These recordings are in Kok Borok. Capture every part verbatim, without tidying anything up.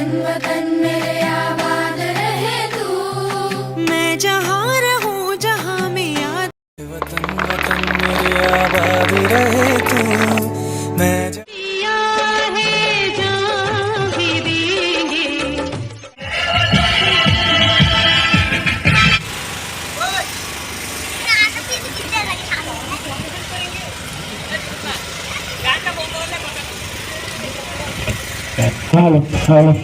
वतन मेरे आबाद रहे तू। मैं जहाँ रहूँ जहाँ में याद। वतन, वतन मेरे आबाद रहे तू। मैं ज- पिया है जहाँ भी देंगे। Hello, hello.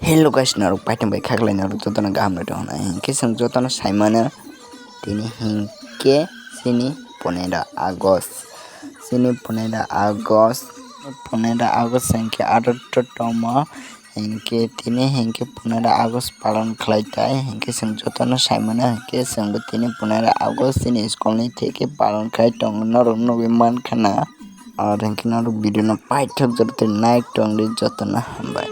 Hello guys, norok paithang bai khaklai norok jotono gaham rwtong hwnwi hinkhe chwng jotono saimano tini hinkhe chini ponera August, chini ponera August, ponera August hinkhe atharo tomo hinkhe tini hinkhe ponera August palon khlai tai hinkhe chwng jotono saimano hinkhe chwngbo tini ponera August chini school ni theke palon khai tongo norok nugwi mankha na. Aro hinkhe norok video no paithak jora tei nai tongdi jotono hambai.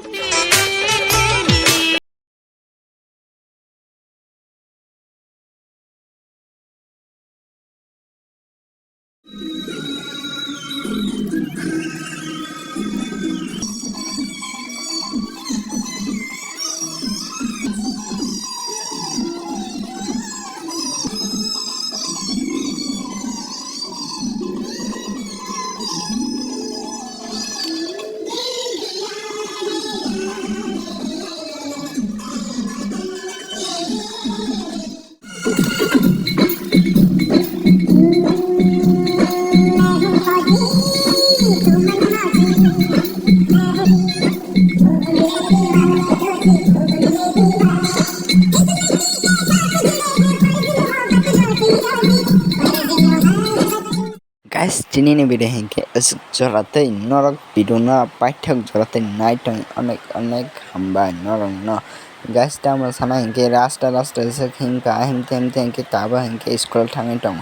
Guys, tini ni video hinkhe aswk jora tei norok video no paithak jora tei nai tong onek onek hambai norok no. Guys, tamo sana hinkhe rasta rasta se hinkha himte himte hinkhe tabo hinkhe school thangwi tongo.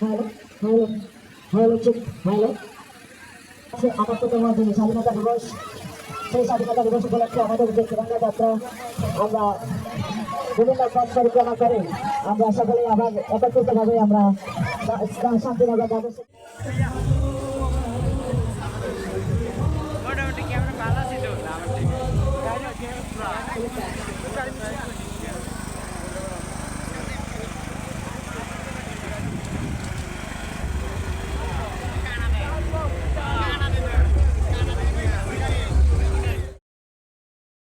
Hello, hello, hello, check, hello. আজকে আটাত্তরতম যে স্বাধীনতা দিবস, সেই স্বাধীনতা দিবস উপলক্ষে আমাদের যে তিরঙ্গা যাত্রা, আমরা বিভিন্ন পথ পরিক্রমা করে আমরা সকলে আবার একত্রিতভাবে আমরা শা-, শা-, শান্তিনগর যাবো। মোটামুটি ক্যামেরা ভালো ছিল, আমার ঠিক।